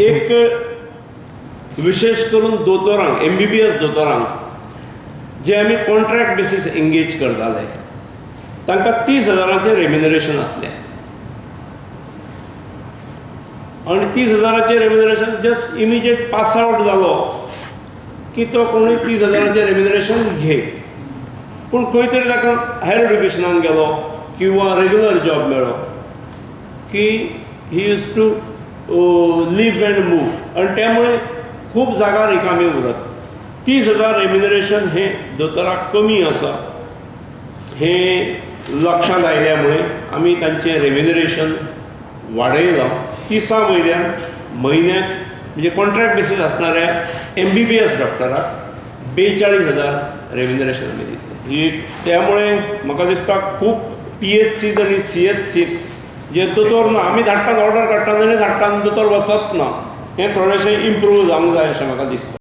एक विशेश करून दोतोरांक, एमबीबीएस दोतोरांक जे आमी कॉन्ट्रॅक्ट बेसीस एंगेज करताले, तांकां 30 हजारांचें रेम्युनरेशन आसलें आनी 30 हजाराचें remuneration, just immediate pass out जालो की तो कोणूय 30 हजारांचें रेम्युनरेशन घे. पूण खंय तरी ताका हायर एड्युकेशनाक गेलो किंवा रेगुलर जॉब मेळ्ळो की he used to leave and move आनी त्यामुळे खूब जागा रिकामी उरत. 30 हजार रेम्युनरेशन हें दोतोराक कमी आसा हें लक्षांत आयल्या मुळे आमी तांचें रेम्युनरेशन वाडयलां. 30 वयल्यान म्हयन्याक, म्हणजे कॉन्ट्रॅक्ट बेसीस आसणाऱ्या एमबीबीएस डॉक्टराक 42 हजार रेम्युनरेशन आमी दितले. ही एक त्यामुळे म्हाका दिसता खूब पीएचसीत आनी सीएचसीत जे दोतोर ना, आमी धाडटात, ऑर्डर काडटात आनी धाडटात आनी दोतोर वचत ना. हें थोडेशें इम्प्रूव जावंक जाय अशें म्हाका दिसता.